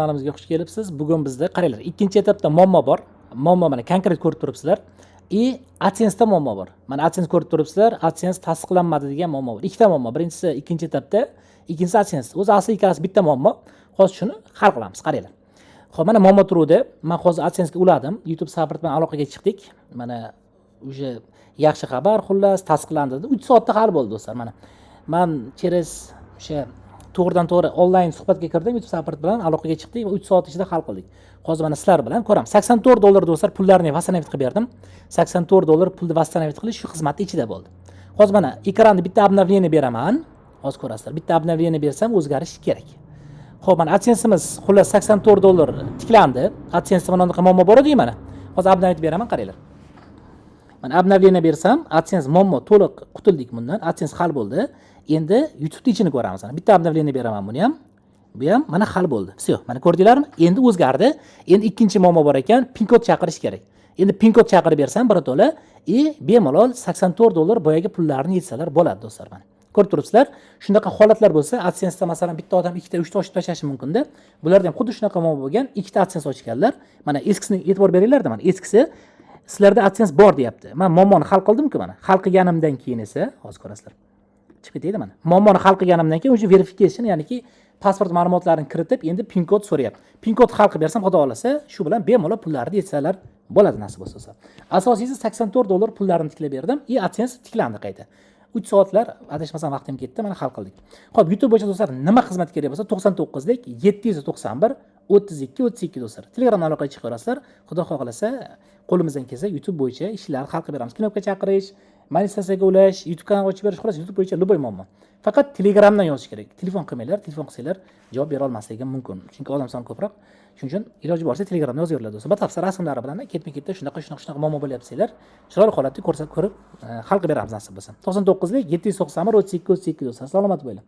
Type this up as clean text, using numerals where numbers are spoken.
Kanalimizga xush kelibsiz. Bugun bizda, qaranglar, ikkinchi etapda muammo bor. Muammo mana konkret ko'rib turibsizlar. И AdSense'da muammo bor. Mana AdSense ko'rib turibsizlar, AdSense tasdiqlanmadi degan muammo bor. Ikkita muammo. Birinchisi ikkinchi etapda, ikkinchisi AdSense. O'zi asli ikkalasi bitta muammo. Hozir shuni hal qilamiz, qaranglar. Xo'p, mana muammo turuvdi. Men hozir AdSense'ga uladim. YouTube support bilan aloqaga chiqdik. Mana уже yaxshi xabar, xullas, tasdiqlandi dedi. 3 soatda hal bo'ldi, do'stlar, mana. Man через o'sha to'g'ridan to'g'ri onlayn suhbatga kirdim, YouTube support bilan aloqaga chiqdik va 3 soat ichida hal qildik. Hozir mana sizlar bilan ko'ramiz. 84 dollar, do'stlar, pullarni восстановить qilib berdim. 84 dollar pulni восстановить qilish shu xizmatni ichida bo'ldi. Hozir mana ekranda bitta обновление beraman. Hozir ko'rasizlar. Bitta обновление bersam, o'zgarish kerak. Xo'p, mana AdSense'imiz xullas 84 dollar tiklandi. AdSense'da mana bunaqa muammo bor edi mana. Hozir обновить beraman, qaranglar. Mana обновление bersam, AdSense muammo to'liq qutuldik bundan. AdSense hal bo'ldi. Endi YouTube'ni ichini ko'ramiz. Mana bitta обновление beraman buni ham. Bu ham mana hal bo'ldi. Всё, mana ko'rdinglarmi? Endi o'zgardi. Endi ikkinchi muammo bor ekan, pin kod chaqirish kerak. Endi pin kod chaqirib bersam birato'la и bemalol 84 dollar boyagi pullarni yetsalar bo'ladi, do'stlar, mana. Ko'rib turibsizlar. Shunaqa holatlar bo'lsa, AdSense'da masalan bitta odam ikkita, uchta ochib tashlashi mumkin-da. Bularda ham xuddi shunaqa muammo bo'lgan, ikkita AdSense ochganlar. Mana eskisini e'tibor beringlarda, mana eskisi sizlarda AdSense bor deyapti. Men muammoni hal qildim-ku mana. Hal qilganimdan keyin esa, hozir ko'rasizlar. Chiqib ketaydi mana. Muammoni hal qilganimdan keyin уже verification, ya'niki pasport ma'lumotlarini kiritib, endi pin kod so'rayapti. Pin kod hal qilib bersam, xudo xohlasa, shu bilan bemalol pullarni yetsalar bo'ladi nasib bo'lsa. Asosiysi 84 dollar pullarini tiklab berdim и AdSense tiklandi qayta. 3 soatlar adashmasam vaqtim ketdi, mana hal qildik. Xo'p, YouTube bo'yicha, do'stlar, nima xizmat kerak bo'lsa, 99lik 791 32 32, do'stlar. Telegramdan aloqaga chiqaverasizlar. Xudo xohlasa, qo'limizdan kelsa YouTube bo'yicha ishlarni hal qilib beramiz. Knopka chaqirish, monetizatsiyaga ulash, YouTube kanal ochib berish, xullas YouTube bo'yicha любой muammo. Faqat Telegramdan yozish kerak. Telefon qilmanglar, telefon qilsanglar javob bera olmasligim mumkin. Chunki odam soni ko'proq. Shuning uchun iloji boricha Telegramda yozaveringlar, do'stlar. Batafsil rasmlari bilan ketma ketda shunaqa, shunaqa, shunaqa muammo bo'lyapti desanglar, chiroyli holatda ko'rsatib ko'rib, hal qilib beramiz nasib bo'lsa. 99lik 791 32 32, do'stlar. Salomat bo'linglar.